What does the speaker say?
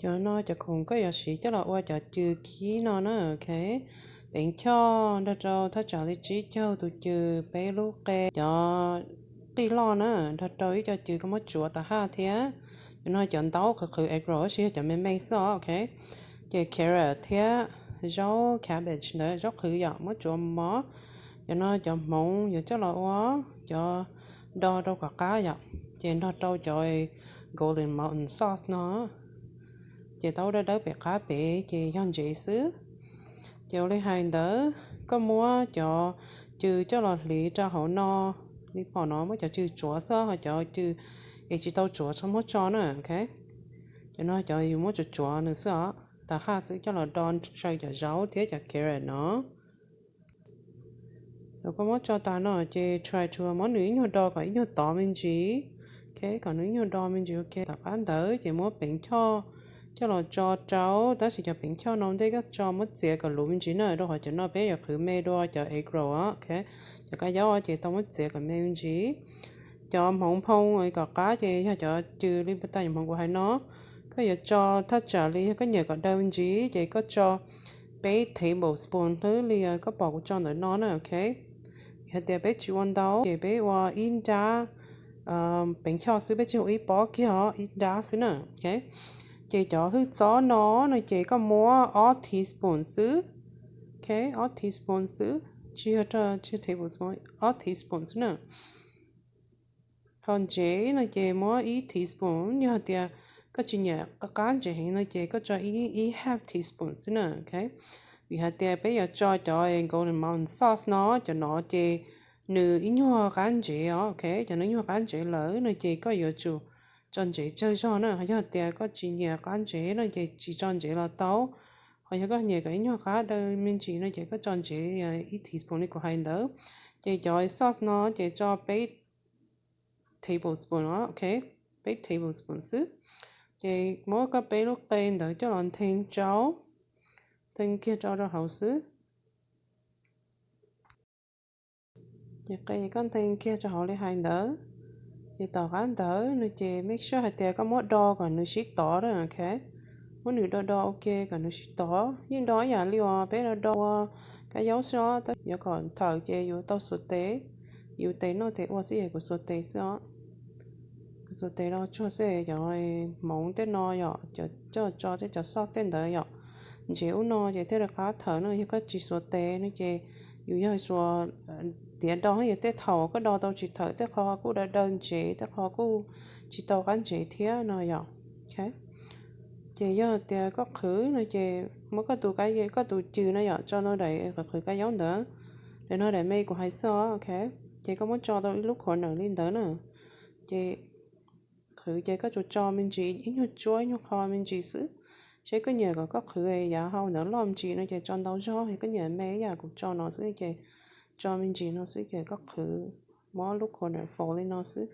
Cov no cov khoom koj yuav siv coj los ua cov cw khib no na, ok. Peev choj nrog rau thaj tsam li tsib caug tus cw, peb lub qe, cov qij loj na, nrog rau ib co cw koj muab tsuav tas haj thiab. Cov no cov ntaub qhwv qhwv egg roll, tab sis yog cov me me xwb os, ok. Ces carrot thiab zaub cabbage ntawd, zaub qhwv yom, muab tsuav mov. Cov no cov hmoov yuav coj los ua cov do rau kom qab yom, ces nrog rau cov golden mountain sauce no. Ces tau dawb dawb pem qab pem ces yog ntsev xwb. Ces ua li hais ntawd, koj muab cov cw coj los hliv rau hauv no li pom no, muab cov cw tsuav xwb, ho cov cw es tsis tau tsuav txhob muab tso na, ok. Cov no cov yus muab tsuav tsuav nws xwb os, tas haj xwb, coj los do saw cov zaub thiab cov carrot no. Thaum koj muab tso tas no ces try to muab nws ib nyuag do kom ib nyuag tov me ntsis, ok, kom nws ib nyuag do me ntsis, ok. Tom qab ntawd ces muab peev choj coj los tso rau, tab sis cov peev choj no ua ntej koj tso muab txiav kom luv me ntsis na, rau qhov cov no peb yuav qhwv me dua cov egg roll os, ok. Cov kab yaub ces tau muab txiav kom me me ntsis. Cov hmoov phoo kom qab ces yog cov cw li pas tas hmoov kuv hais no, koj yuav tso thaj tsam li yog koj nyiam kom daw me ntsis ces koj tso peb tablespoon xwb li koj pom kuv tso ntawm no na, ok. Yog tias peb tsis ua ntau ces peb ua ib nrab peev choj xwb, peb tsis ua ib pob kiag os, ib nrab xwb na, ok. Ces cov hwj txob no no ces koj muab ob teaspoon xwb, ok, ob teaspoon xwb, tsis yog, tsis yog tablespoon, ob teaspoon xwb na. Ho ntsev no ces muab ib teaspoon, yog tias koj tsis nyiam qab ntsev heev no ces koj tso ib, ib half teaspoon xwb na, ok. Vim hais tias peb yuav tso cov golden mountain sauce no, cov no ces nws ib nyuag qab ntsev os, ok. Cov no ib nyuag qab ntsev lawm no ces koj yuav tsum tso ntsev tsawg zog na. Yog tias koj tsis nyiam qab ntsev no ces tsis tso ntsev los tau. Ho yog koj nyiam kom ib nyuag qab daw me ntsis no ces koj tso ntsev ib teaspoon li kuv hais ntawd. Ces cov sauce no ces tso peb tablespoon os, ok, peb tablespoon xwb. Ces muab koj peb lub qe ntawd coj los ntheev rau, ntheev kiag rau rau hauv xwb. Ces qe koj ntheev kiag rau hauv li hais ntawd. Ces tom qab ntawd no ces make sure hais tias koj muab do kom nws sib tov na, ok. Muab nws do do ua ke kom nws sib tov, yeej do ib yam li uas peb do do ua kab yaub xwb os, tab yuav kom thaum ces yuav tau xuas tes, yus tes noj tes ua xwb es kuv xuas tes xwb os. Kuv xuas tes do tsuag xwb, cov hmoov tej no yom, coj tso tej cov sauce tej ntawd yom, ntsev ub no ces thiaj li qab thawm no. Yog koj tsis xuas tes no ces yus yog xuas tiav do, yog tej thaum koj do tau tsis thawm, tej qho kuj daw daw ntsev, tej qho kuj tsis tau qab ntsev thiab no yom. Ces yog tias koj qhwv no ces muab koj tus, koj tus cw no yom, tso rau daim qhwv kab yaub ntawd, daim no daim me kuv hais xwb os, ok. Ces koj muab tso rau ib lub corner li ntawd na. Ces qhwv ces koj tsuas tso me ntsis, ib nyuag tsuab ib nyuag qho me ntsis xwb. Seb koj nyiam kom koj qhwv yav hau ntawd loj me ntsis no ces tso ntau zog, yog koj nyiam me ib yam kuv tso no xwb ces tso me ntsis no xwb ces koj qhwv, muab lub corner faus li no xwb.